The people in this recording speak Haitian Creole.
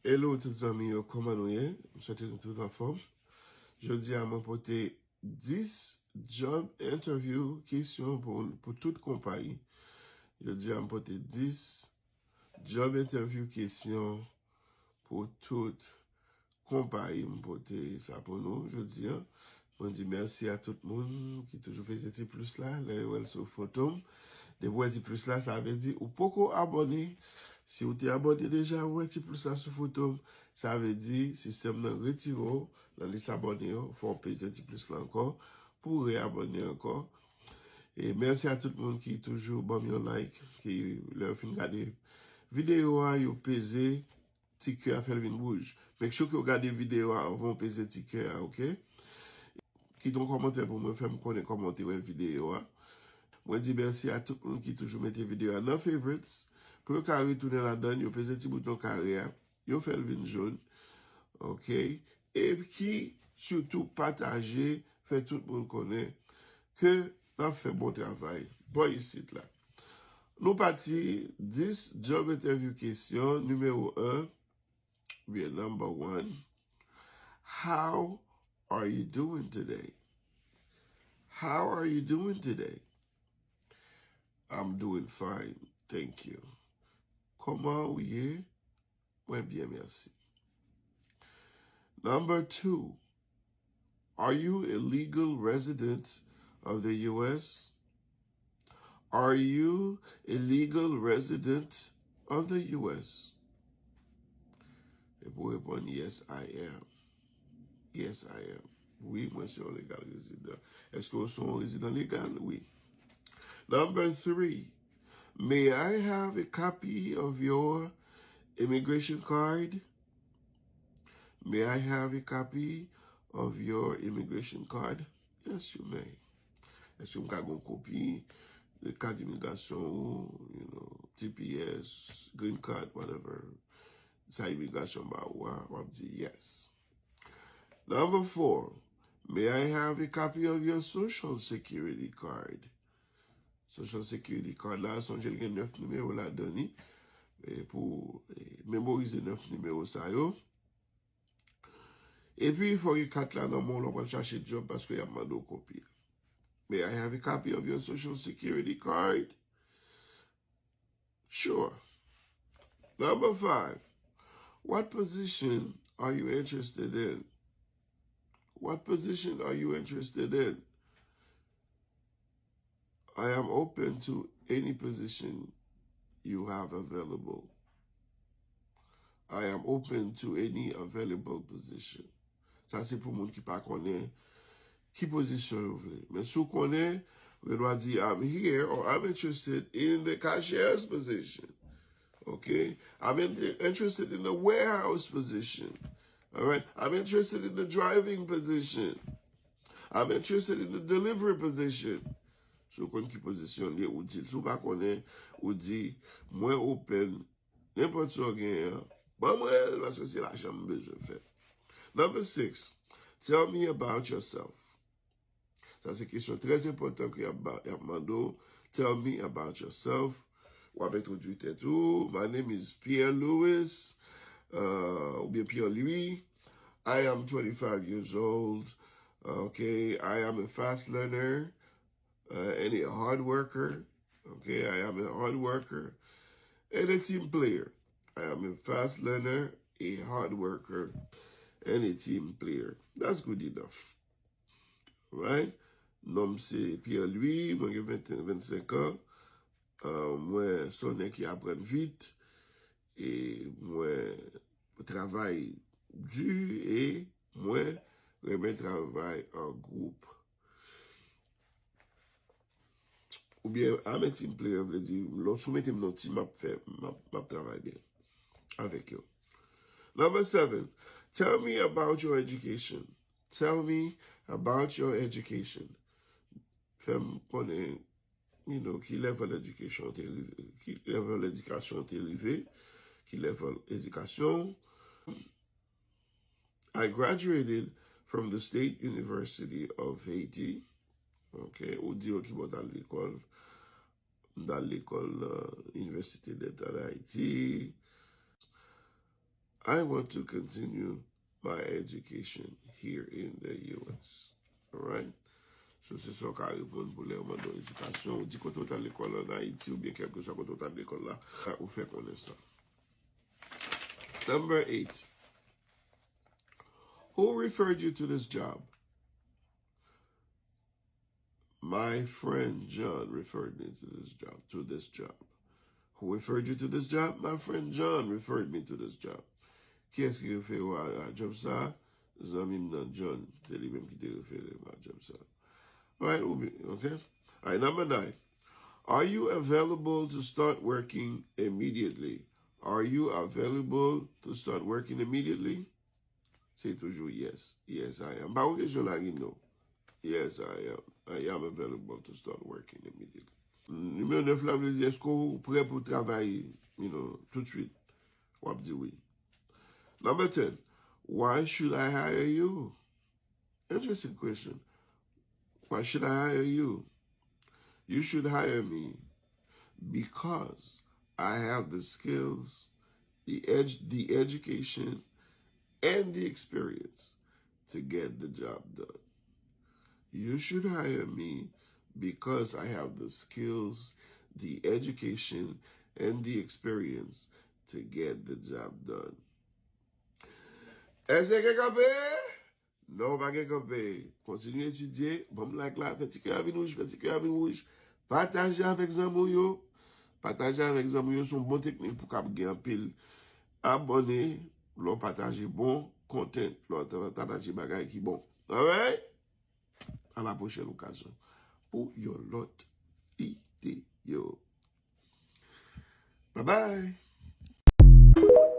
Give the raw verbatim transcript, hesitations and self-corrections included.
Hello tout zanmi yo, kòman nou ye? M swete nou tout anfòm. Jodi a mwen pote dis job interview kesyon pou, pou tout konpayi. Jodi a m pote dis job interview kesyon pou tout konpayi. M pote sa pou nou jodi a. Mwen di mèsi a tout moun ki toujou peze ti plis la, lè yo wè l sou foto m. Depi w wè ti plis la, sa vle di ou poko abòne. Si w te abòne deja, ou wè ti plis la sou foto m, sa vle di sistèm nan retire w nan lis abòne yo. Fò w peze ti plis la ankò pou w reyabòne ankò. E mèsi a tout moun ki toujou ban m yon like, ki lè yo fin gade videyo a, yo peze ti kè a, fè l vin wouj. Make sure ke w gade videyo a anvan w peze ti kè a, oke? Kite yon kòmantè pou mwen, fè m konnen kòman w te wè videyo a. Mwen di mèsi a tout moun ki toujou mete videyo a nan favorites. Pou yo ka retounen ladan l, yo peze ti bouton kare a, yo fè l vin jòn, oke? E ki sitou pataje, fè tout moun konnen ke n ap fè bon travay bò isit la. Nou pati dis job interview kesyon nimewo en, oubyen number one. How are you doing today? How are you doing today? I'm doing fine, thank you. Kòman ou ye? Mwen byen, mèsi. Number two, are you a legal resident of the U S? Are you a legal resident of the U S? E pou reponn, yes, I am. Yes, I am. Wi, mwen se yon legal rezidan. Èske w se yon rezidan legal? Wi. Number three, may I have a copy of your immigration card? May I have a copy of your immigration card? Yes, you may. Èske m ka gen yon kopi de kat imigrasyon ou, you know, T P S, green card, whatever? Sa imigrasyon ba ou a, w ap di yes. Number four, may I have a copy of your social security card? Social security card la, sonje l gen nèf nimewo ladan li. E pou, e, memorize nèf nimewo sa yo. Epi, fò gen kat la nan men w lè w pral chache djòb paske y ap mande w kopi. May I have a copy of your social security card? Sure. Number five, what position are you interested in? What position are you interested in? I am open to any position you have available. I am open to any available position. Sa se pou moun ki pa konnen ki pozisyon yo vle. Men si w konnen, ou gen dwa di, I'm here or I'm interested in the cashier's position. Okay? I'm in- interested in the warehouse position. All right? I'm interested in the driving position. I'm interested in the delivery position. Si w konn ki pozisyon li, ou di l. Si w pa konnen, ou di, mwen open. Nenpòt sa w genyen an, ban mwen l, paske se lajan m bezwen fè. Number six, tell me about yourself. Sa se kesyon trè enpòtan ke y ap ba- y ap mande w. Tell me about yourself. W ap entwodui tèt ou. My name is Pierre Louis, uh, oubyen Pierre Louis. I am twenty-five years old. Okay, I am a fast learner, uh, and a hard worker. Okay, I am a hard worker and a team player. I am a fast learner, a hard worker, and a team player. That's good enough. Right? Non m se Pierre Louis, mwen gen vennsenk an. Uh, mwen se yon nèg ki aprann vit. E mwen travay di e mwen renmen travay an gwoup. Oubyen, I'm a team player vle di, lè w sou mete m nan team, m ap fè, m ap, m ap travay byen avèk yo. Number seven, tell me about your education. Tell me about your education. Fè m konnen, you know, ki level education te rive, ki level edikasyon te rive, ki level edikasyon. I graduated from the State University of Haiti. Ok, ou di yo ki bò t al lekòl. M t al lekòl nan Université d'État d'Haïti. I want to continue my education here in the U S. Alright? So, se sa w ka reponn pou lè yo mande w edikasyon. Ou di kote w t al lekòl an Ayiti oubyen kèlkeswa kote w t al lekòl la. Ou fè konnen sa. Number eight. Who referred you to this job? My friend John referred me to this job, to this job. Who referred you to this job? My friend John referred me to this job. Kiyès ki refere w a, a job sa? Zanmi m nan John, se li menm ki te refere m a job sa. Alright, ou byen, okay? Alright, number nine. Are you available to start working immediately? Are you available to start working immediately? Se toujou yes. Yes, I am. Pa yon kesyon la ki no. Yes, I am. I am available to start working immediately. Nimewo nèf la vle di, èske w prè pou travay, you know, tout swit? W ap di wi. Number ten. Why should I hire you? Interesting question. Why should I hire you? You should hire me because I have the skills, the ed- the education, and the experience to get the job done. You should hire me because I have the skills, the education, and the experience to get the job done. Èske gen kanpe? Non, pa gen kanpe. Kontinye etidye. Ban m like la. Fè ti kè a vin wouj. Fè ti kè a vin wouj. Pataje avèk zanmi w yo. Pataje avèk zanmi w yo. Se yon bon teknik pou w kab gen anpil abòne. Lè w pataje bon content. Lè w pataje bagay ki bon. Alright? A la pwochèn okazyon pou yon lòt videyo. Bye bye!